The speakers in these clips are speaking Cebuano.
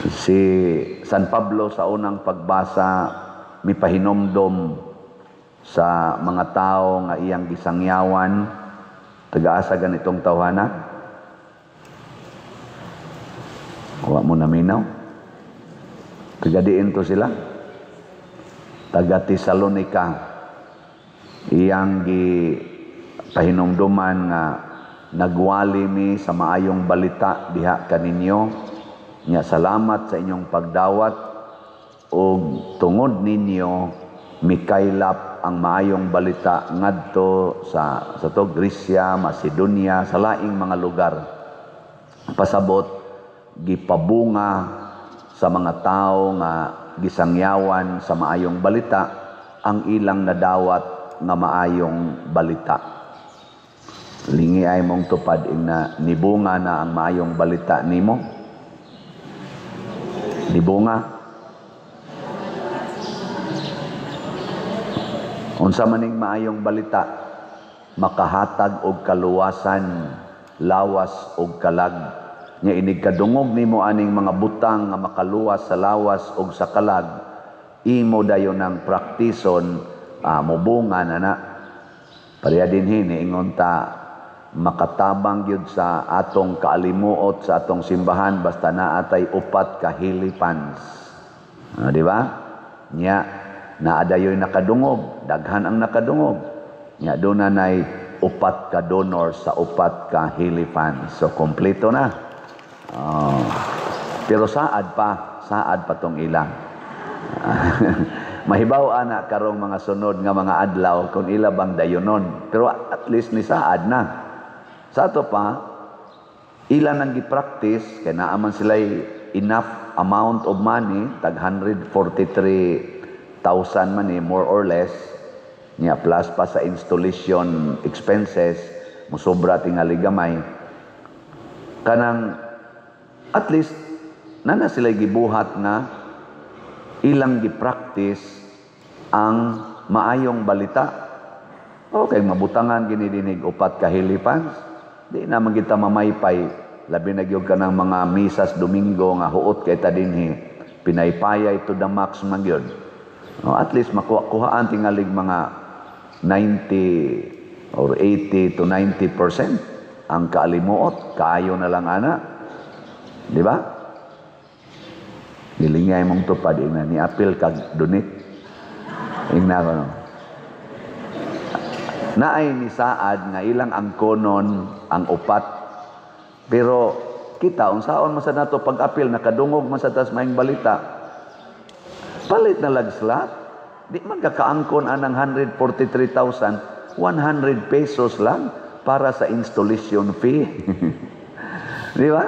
Si San Pablo sa unang pagbasa mipahinomdom sa mga tao nga iyang gisangyawan. Taga-asa ganitong tawhana? Wa mo naminaw? Taga diin to sila? Taga Tesalonica. Iyang gipahinumduman nga nagwali mi sa maayong balita diha kaninyo. Nya salamat sa inyong pagdawat ug tungod ninyo mikaylap ang maayong balita ngadto sa to Gresya, Macedonia, sa laing mga lugar. Pasabot gipabunga sa mga tao nga gisangyawan sa maayong balita ang ilang nadawat nga maayong balita. Lingi ay mong tupad ingna nibunga na ang maayong balita nimo. Nibunga. Unsa maning maayong balita? Makahatag og kaluwasan, lawas og kalag. Nya inig kadungog nimo aning mga butang nga makaluwas sa lawas og sa kalag, imo dayon ang praktison, mobunga na na. Pareha dinhi niingon ta makatabang gyud sa atong kaalimuot sa atong simbahan basta naa tay upat ka hilipans. Di ba? Nya naa dayoy nakadungog, daghan ang nakadungog. Nya doon na nay upat ka donor sa upat ka hilipans. So kompleto na. Pero saad pa tong ilang. Mahibaw ana karong mga sunod nga mga adlaw kung ila bang dayonon. Pero at least ni saad na. Sa ato pa, ila nang gi-practice, kay naa man sila'y enough amount of money, tag 143,000 money, more or less, niya plus pa sa installation expenses, musobra tingali gamay. Kanang, at least, nana sila'y gibuhat na ilang gi-practice ang maayong balita. Okay, mabutangan ginidinig upat ka hilipans. Di na man kita mamaypay, labi na gyud ka ng mga misas Domingo nga huot kay ta dinhi, pinaypayay to the max man gyud. No, at least makuha-kuhaan tingalig mga 90 or 80 to 90% ang kaalimuot, kaayo na lang ana. Di ba? Gilingay mong tupad ina ni apil kag donate. Ingna ko no. Naay ni saad nga ilang angkonon ang upat. Pero kita unsaon man sad nato pag-apil, nakadungog man sad tas maayong balita. Palit na lag slot. Di man kakaangkon anang 143,000, 100 pesos lang para sa installation fee. Di ba?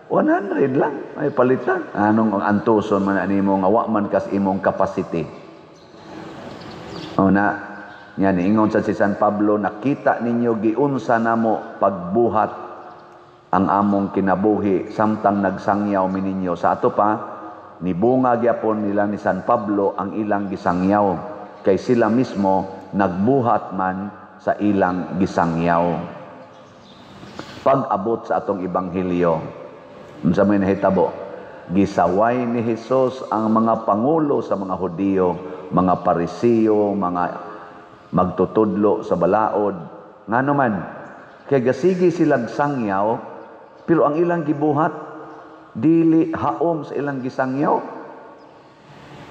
100 lang ay palitan. Anong antuson man animo nga wa man kas imong capacity. O na yan, ingon sa si San Pablo, nakita ninyo giunsa namo pagbuhat ang among kinabuhi samtang nagsangyaw mi ninyo. Sa ato pa, nibunga gyapon nila ni San Pablo ang ilang gisangyaw, kay sila mismo nagbuhat man sa ilang gisangyaw. Pag-abot sa atong ebanghelyo, unsa may nahitabo? Gisaway ni Hesus ang mga pangulo sa mga Hudiyo, mga Parisiyo, mga magtutudlo sa balaod. Ngano man, kay gasigi silang sangyaw, pero ang ilang gibuhat dili haom sa ilang gisangyaw.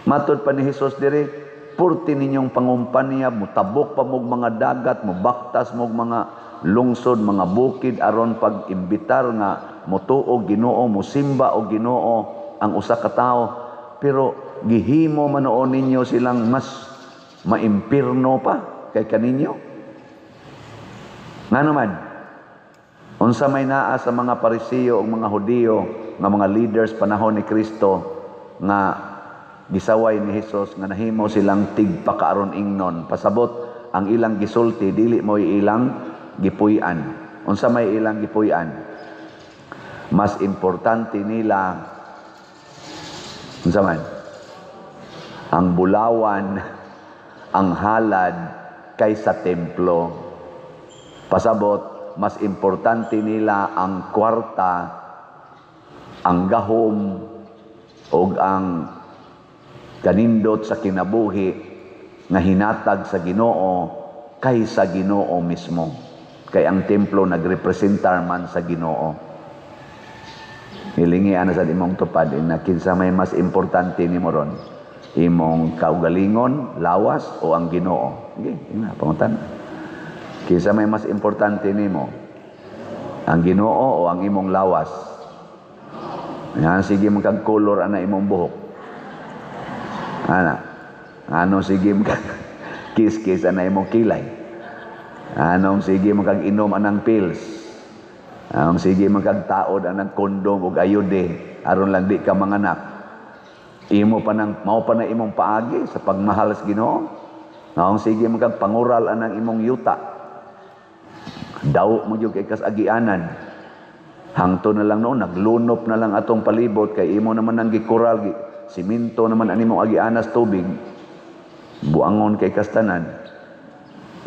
Matod pa ni Hesus diri, purti ninyong pangumpanya, mutabok pa mog mga dagat, mubaktas mog mga lungsod, mga bukid aron pag-imbitar nga motuo Ginoo, mosimba og Ginoo ang usa ka tawo. Pero gihimo man noon ninyo silang mas maimpirno pa kay kaninyo. Ngano man, unsa may naa sa mga Parisiyo ug mga Hudiyo nga mga leaders panahon ni Kristo nga gisaway ni Hesus nga nahimo silang tigpakaaron ingnon. Pasabot ang ilang gisulti dili mo'y ilang gipuy-an. Unsa may ilang gipuy-an? Mas importante nila unsa man? Ang bulawan, ang halad kaysa templo. Pasabot, Mas importante nila ang kwarta, ang gahom, o ang kanindot sa kinabuhi nga hinatag sa Ginoo kaysa Ginoo mismo. Kay ang templo nagrepresentar man sa Ginoo. Hilingi ana sa imong tupad na kinsa may mas importante nimo ron? Imong kaugalingon, lawas o ang Ginoo? Sige, ina pangutan. Kinsa may mas importante nimo? Ang Ginoo o ang imong lawas? Yan, sige man kag color ana imong buhok. Ana. Ano, sige man kag kiss-kiss ana imong kilay? Anong sige man kag inom anang pills? Anong sige man kag taod anang kondom ug ayude aron lang di ka manganak? Imo pa nang mao pa na imong paagi sa pagmahal sa Ginoo. Anong sige man kag pangural anang imong yuta? Daw mo gyud kay kas agianan. Hangto na lang noon, naglunop na lang atong palibot kay imo naman ang gikural, siminto naman ani imong agianas tubig. Buangon kay kastanan.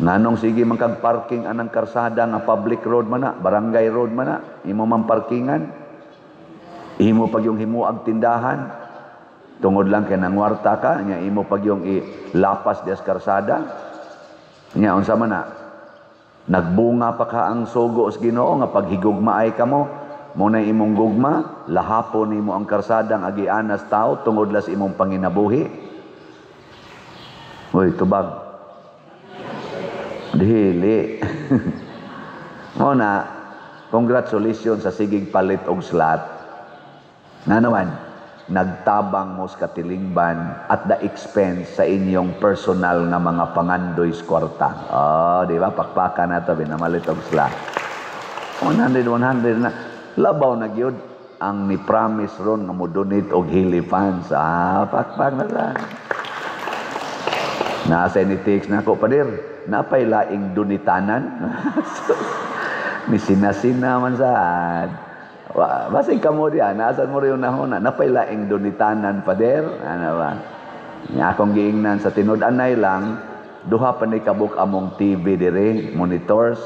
Nganong sige man kag parking anang karsada nga public road man na, barangay road man na, imo man parkingan. Imo pag yung himuag tindahan. Tungod lang kay nangwarta ka, nya imo pag yung ilapas dias karsada. Nya unsa man na? Nagbunga pa ka ang sugo sa Ginoo nga paghigugmaay kamo, mo na imong gugma, lahapon nimo ang karsadang agianas tao tungod las imong panginabuhi. Uy, tubag. Dili. Mo na, congratulations sa sigig palit og slot. Nga naman, nagtabang mo sa katilingban at the expense sa inyong personal nga mga pangandoy sa kwarta. Oh, di ba? Pakpakan na to, binamalit og slot. 100, 100 na. Labaw na gyud ang ni promise ron nga mo donate og Healy funds. Ah, pakpak na sa. Nasa ni text na ako, "Pader, napay laing dunitanan." Ni sinasina man saan. Basig kamo diya, naasan mo rin yung nahuna, "Napay laing dunitanan, Pader?" Ano ba? Nga akong giingnan sa tinud-anay lang, duha pa ni kabuk among TV dire, monitors.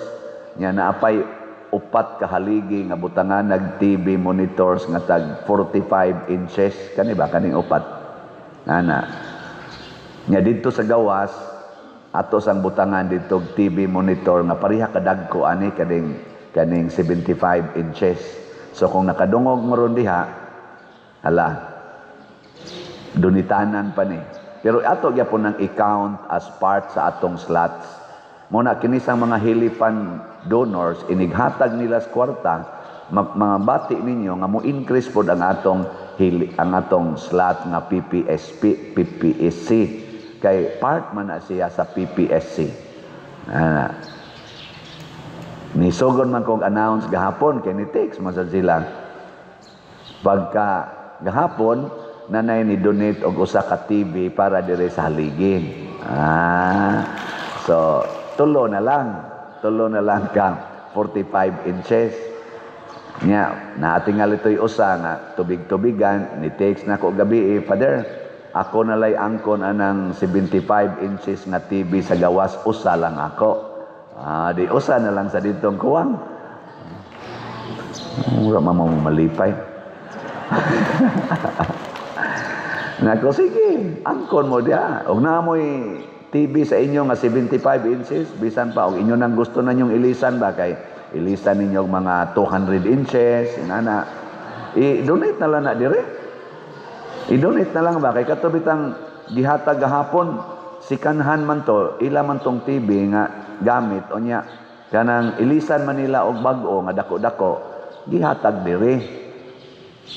Nya naapay upat ka haligi nga butangan nag TV monitors nga tag 45 inches kani ba, kaning upat. Ana. Nya didto sa gawas ato sang butangan didto og TV monitor nga pareha kadagko ani kaning 75 inches. So kung nakadungog mo ron diha, hala, dunitanan pa ni. Pero ato gyapon nang i-count as part sa atong slots. Mo na kini sang mga Healy Fund donors, inighatag nila sa kwarta, mga bati ninyo nga mo increase pod ang atong hili, ang atong slot nga PPSP, PPSC kay part man na siya sa PPSC. Ah, ni sugon man kong announce gahapon kay ni text man sad sila. Pagka gahapon nanay ni donate og usa ka TV para dire sa haligi. Ah, so tulo na lang, tulo na lang ka 45 inches. Nya, naatingal ito'y usa nga tubig-tubigan, ni text na ko gabi, eh, "Father, ako na lay angkon anang 75 inches nga TV sa gawas, usa lang ako." Ah, di usa na lang sa ditong kuwang. Mura mama mo malipay. Nako, sige, angkon mo diya. Og naamoy TV sa inyo nga 75 inches, bisan pa og inyo nang gusto na nyong ilisan ba, kay ilisan ninyo og mga 200 inches, inana. I-donate na lang na dire. I-donate na lang ba kay kato bitang gihatag gahapon, sikanhan man to, ila man tong TV nga gamit unya kanang ilisan man nila og bag-o nga dako-dako, gihatag dire.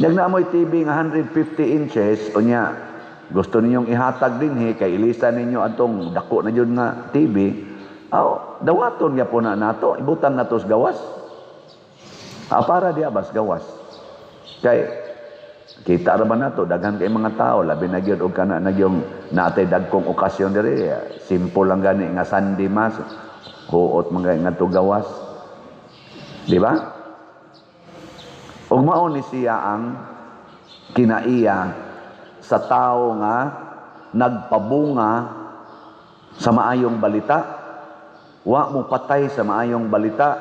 Nag naamoy TV nga 150 inches unya gusto ninyong ihatag dinhi kay ilisan ninyo atong dako na jud nga TV, aw dawaton gyapon na nato, ibutang nato sa gawas. Ah, para diya bas gawas. Kay kita ra ba nato daghan kay mga tao, labi na gyud og kana na gyung naatay dagkong okasyon diri, simple lang gani nga Sunday Mass, huot man gani ngadto gawas. Di ba? Ug mao ni siya ang kinaiya sa tao nga nagpabunga sa maayong balita. Wa mo patay sa maayong balita.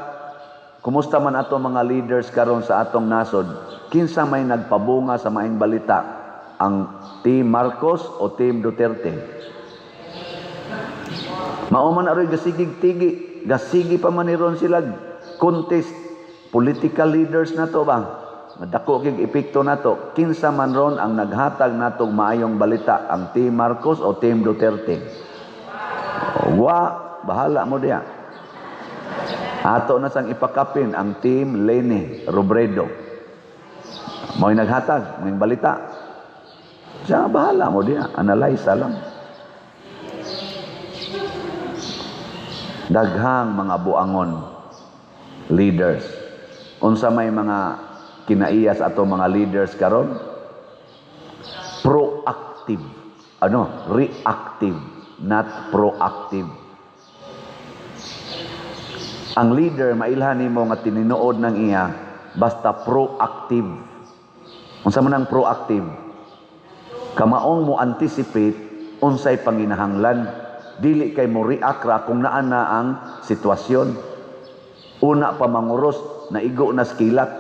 Kumusta man ato mga leaders karon sa atong nasod? Kinsa may nagpabunga sa maayong balita? Ang Team Marcos o Team Duterte? Mao man aroy gasigig tigi, gasigi pa man ni ron sila contest, political leaders na to ba? Madako kig epekto nato. Kinsa man ron ang naghatag natong maayong balita, ang Team Marcos o Team Duterte? Wa, bahala mo diya. Ato na sang ipakapin ang Team Leni Robredo. Mo'y naghatag, mo'y balita. Siya, bahala mo diya, analyze lang. Daghang mga buangon leaders. Unsa may mga kinaiya sa ato mga leaders karon? Proactive. Ano? Reactive, not proactive. Ang leader, mailhan nimo nga tinuod ng iya, basta proactive. Unsa man ang proactive? Kamaong mo anticipate unsay panginahanglan, dili kay mo react ra kung naa na ang sitwasyon. Una pa manguros, naigo na skilat.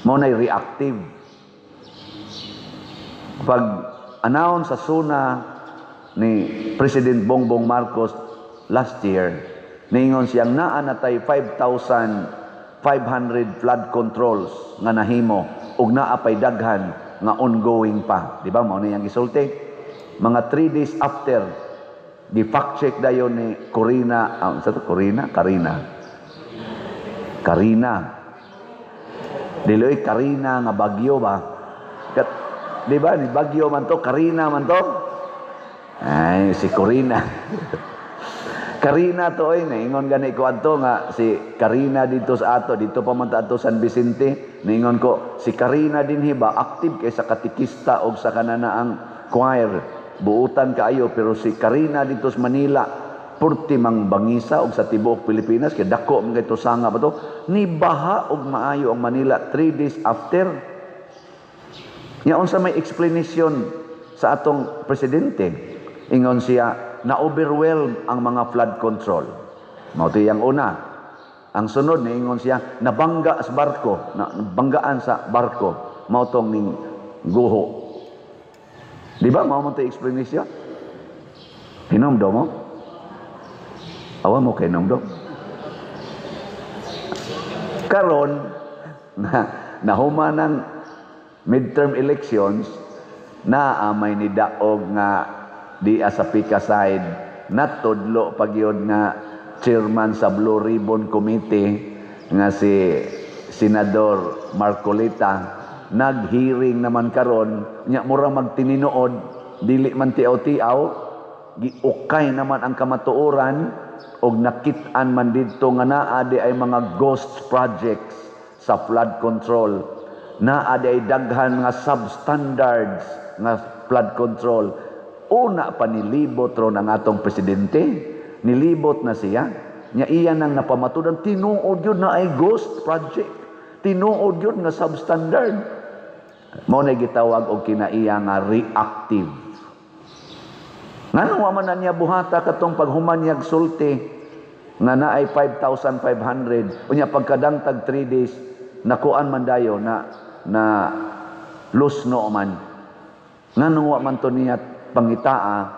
Mao nay reactive. Pag announce sa SONA ni President Bongbong Marcos last year, niingon siyang naa na tay 5,500 flood controls nga nahimo ug naa pay daghan nga ongoing pa. Di ba mao na iyang gisulti? Mga 3 days after, gi fact check dayon ni Corina, ah, sa to Corina, Karina. Karina. Dili Karina nga bagyo ba? Kat, di ba ni bagyo man to, Karina man to? Ay, si Corina. Karina to oy, naingon gani ko adto nga si Karina dito sa ato, dito pa man ta adto San Vicente, naingon ko si Karina dinhi ba active kay sa katikista og sa kananaang choir, buutan kaayo, pero si Karina dito sa Manila purti mang bangisa og sa tibuok Pilipinas kay dako man kay to sanga ba to, ni baha og maayo ang Manila 3 days after. Nya unsa may explanation sa atong presidente? Ingon siya na overwhelm ang mga flood control. Mao to iyang una. Ang sunod niingon siya nabangga sa barko, na, nabanggaan sa barko, mao tong ning guho. Di ba mao man to explanation? Hinomdom mo? Awa mo kay hinomdom? Karon na nahuman ng midterm elections, naa may nidaog nga di sa Pika side, natudlo pagyod nga chairman sa Blue Ribbon Committee nga si Senador Marcoleta, nag-hearing naman karon nya mura magtininood, dili man tiaw-tiaw, giukay naman ang kamatuoran og nakit-an man didto nga naa di ay mga ghost projects sa flood control, naa di ay daghan nga substandards nga flood control. Una pa nilibot ron ang atong presidente, nilibot na siya. Nya iya nang napamatudan, tinuod yun na ay ghost project, tinuod yun nga substandard. Mao na gitawag og kinaiya nga reactive. Ngano wa man na niya buhata katong paghuman niyag sulti nga naay 5,500, unya pagkadangtag 3 days nakuan man dayo na na lusno man. Nganong wa man to niya pangitaa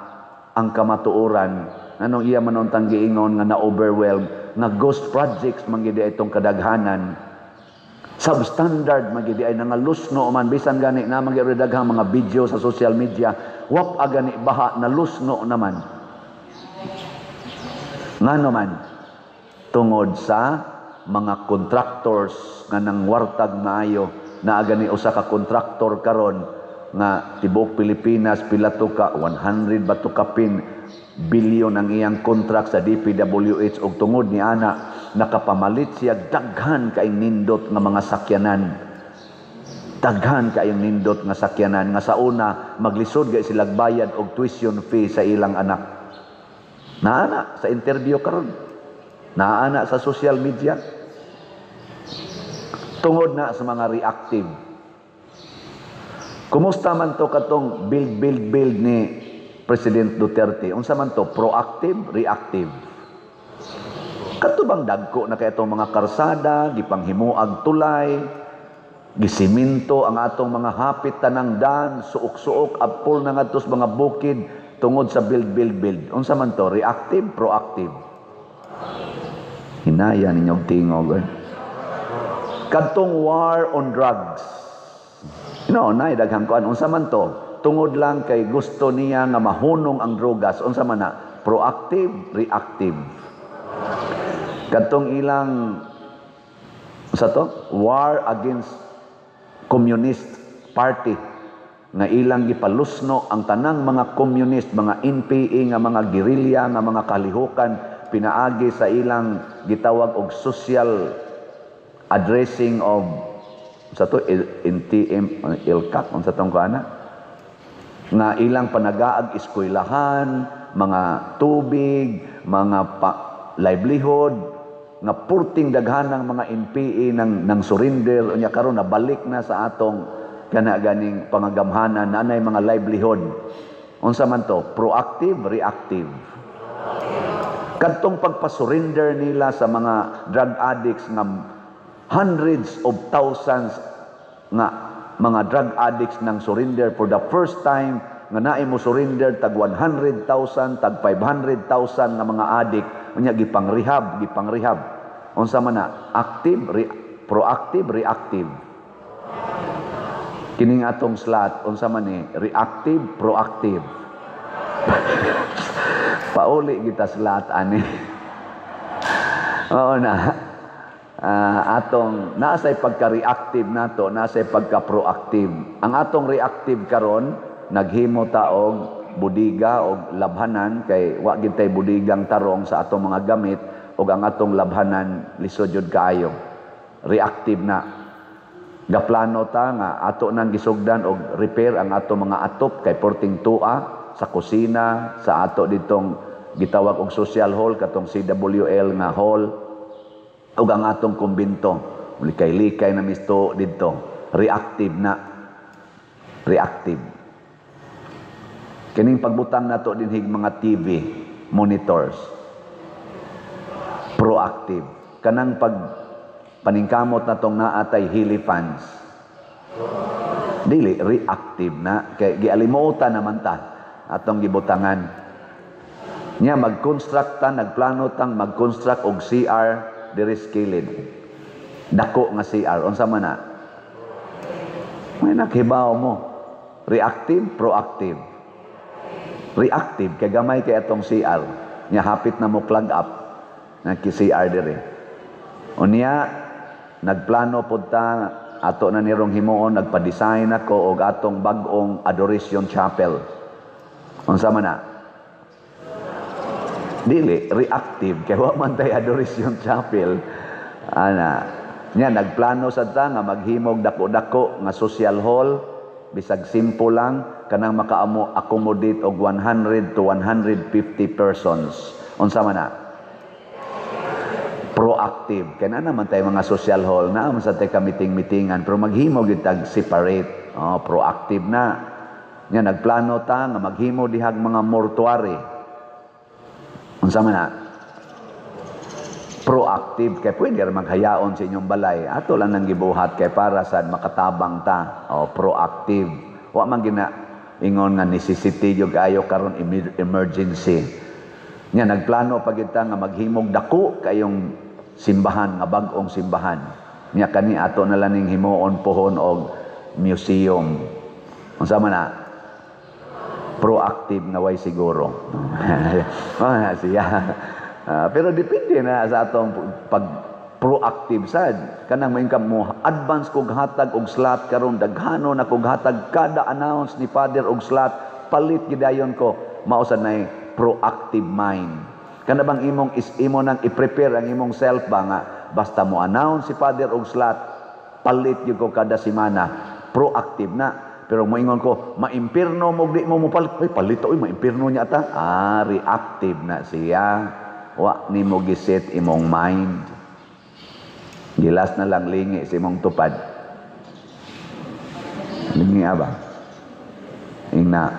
ang kamatuoran? Nganong iya man untang giingon nga na-overwhelm, nga ghost projects man gid itong kadaghanan, substandard man gid ay nangalusno man, bisan gani na man gyud daghang mga video sa social media, wap agani baha na lusno naman. Ngano man? Tungod sa mga contractors nga nangwartag maayo. Naa gani usa ka kontraktor karon nga tibuok Pilipinas pila to ka 100 ba to kapin bilyon ang iyang contract sa DPWH, og tungod ni ana nakapamalit siya daghan kaayong nindot nga mga sakyanan. Daghan kaayong nindot nga sakyanan nga sa una maglisod gay sila bayad og tuition fee sa ilang anak. Naana sa interview karon, naana sa social media. Tungod na sa mga reactive. Kumusta man to katong build, build, build ni President Duterte? Unsa man to? Proactive, reactive? Kadto bang dagko na kay atong mga karsada, gipanghimuag tulay, gisiminto ang atong mga hapit tanang dan, suok-suok, apol na ngadto sa mga bukid tungod sa build, build, build. Unsa man to? Reactive, proactive? Hinaya ninyong tingog. Eh. Kadtong war on drugs. No, nay daghang kuan, unsa man to? Tungod lang kay gusto niya nga mahunong ang drogas. Unsa man na? Proactive, reactive? Kadtong ilang sa to, war against Communist Party nga ilang gipalusno ang tanang mga communist, mga NPA nga mga gerilya, nga mga kalihukan, pinaagi sa ilang gitawag og social addressing of sa to NTM ILCAC, unsa tong kuana nga ilang panagaag eskwelahan, mga tubig, mga livelihood, nga purting daghan ng mga NPA nang surrender. Unya karon nabalik na sa atong kana ganing pangagamhanan na anay mga livelihood. Unsa man to? Proactive, reactive? Kadtong pagpa-surrender nila sa mga drug addicts nga hundreds of thousands nga mga drug addicts nang surrender for the first time nga naay mo surrender tag 100,000, tag 500,000 nga mga addict, unya gipang rehab, gipang rehab. Unsa man na? Active, proactive, reactive? Kining atong slot, unsa man ni? Reactive, proactive? Pauli kita slot ani. Oo na. Atong naasay pagka-reactive nato, naasay pagka-proactive. Ang atong reactive karon, naghimo ta og budiga og labhanan kay wa gid tay budigang tarong sa atong mga gamit ug ang atong labhanan lisod jud kaayo. Reactive na. Gaplano ta nga ato nang gisugdan og repair ang ato mga atop kay porting tua sa kusina, sa ato ditong gitawag og social hall, katong CWL nga hall, ug ang atong kumbinto. Likay-likay na misto didto. Reactive na. Reactive. Kining pagbutang nato dinhig mga TV monitors. Proactive. Kanang pag paningkamot natong naatay helifans. Dili, reactive na kay gialimutan naman ta atong gibutangan. Nya mag-construct ta, nagplano tang mag-construct og CR diri sa kilid. Dako nga CR, unsa man na? May nakhibaw mo. Reactive, proactive? Reactive kay gamay kay atong CR. Nya hapit na mo plug up na ki CR diri. Unya nagplano pud ta ato na nirong himuon, nagpa-design ako og atong bag-ong Adoration Chapel. Unsa man na? Dili reactive kay wa man tay Adoration Chapel ana. Nya nagplano sad ta nga maghimog dako-dako nga social hall, bisag simple lang, kanang makaamo accommodate og 100 to 150 persons. Unsa man na? Proactive kay na naman tay mga social hall na man sa tay ka meeting-meetingan, pero maghimo gyud tag separate. Oh, proactive na. Nya nagplano ta nga maghimo dihag mga mortuary. Unsa man na? Proactive kay pwede ra maghayaon sa inyong balay. Ato lang nang gibuhat kay para sad makatabang ta. Oh, proactive. Wa man gina ingon nga necessity gyud ayo karon, emergency. Nya nagplano pa kita nga maghimog dako kayong simbahan, nga bag-ong simbahan. Nya kani ato na lang ning himuon pohon og museum. Unsa man na? Proactive nga way siguro. Oh, siya. Pero depende na sa atong pag proactive sad. Kanang moingon ka mo advance kog hatag og slot karon, daghano na kog hatag, kada announce ni Father og slot, palit gidayon ko. Mao sad nay proactive mind. Kana bang imong is imo nang i-prepare ang imong self ba nga basta mo announce si Father og slot, palit gyud ko kada semana. Proactive na. Pero moingon ko, maimpirno mo, di mo mopalit. Uy, palito, uy, maimpirno niya ata. Ah, reactive na siya. Wa nimo giset imong mind. Gilas na lang lingi sa imong tupad. Lingi aba. Ingna,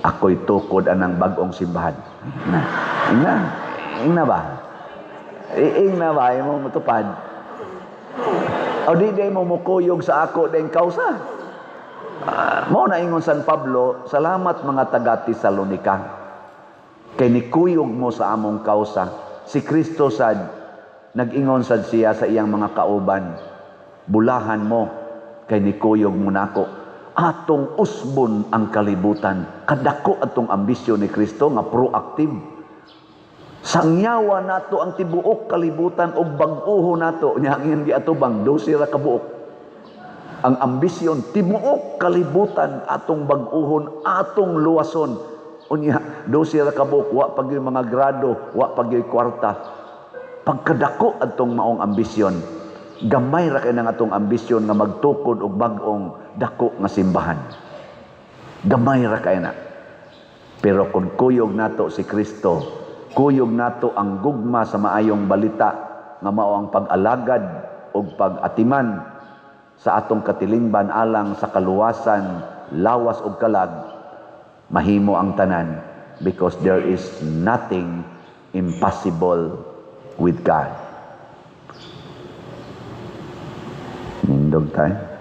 ako'y tukod anang bag-ong simbahan. Ingna, ingna, ingna ba? Iing na ba mo motupad? O di day mo mukuyog sa ako dayong kausa. Mao na ingon San Pablo, "Salamat, mga taga Tesalonika. Kay nikuyog mo sa among kausa." Si Kristo sad, nag-ingon sad siya sa iyang mga kauban, "Bulahan mo kay nikuyog mo nako." Atong usbon ang kalibutan. Kadako atong ambisyon ni Kristo nga proactive. Sangyawa nato ang tibuok kalibutan og bag-oho nato. Nya ang iyang giatubang, 12 ra ka buok. Ang ambisyon, tibuok kalibutan atong bag-uhon, atong luwason. Unya, 12 ra ka buok, wa pa gyud mga grado, wa pa gyud kwarta. Pagkadako atong maong ambisyon, gamay ra kay nang atong ambisyon nga magtukod og bag-ong dako nga simbahan. Gamay ra kay na. Pero kung kuyog nato si Kristo, kuyog nato ang gugma sa maayong balita nga mao ang pag-alagad ug pag-atiman sa atong katilingban alang sa kaluwasan, lawas ug kalag, mahimo ang tanan because there is nothing impossible with God. Nindog tayo.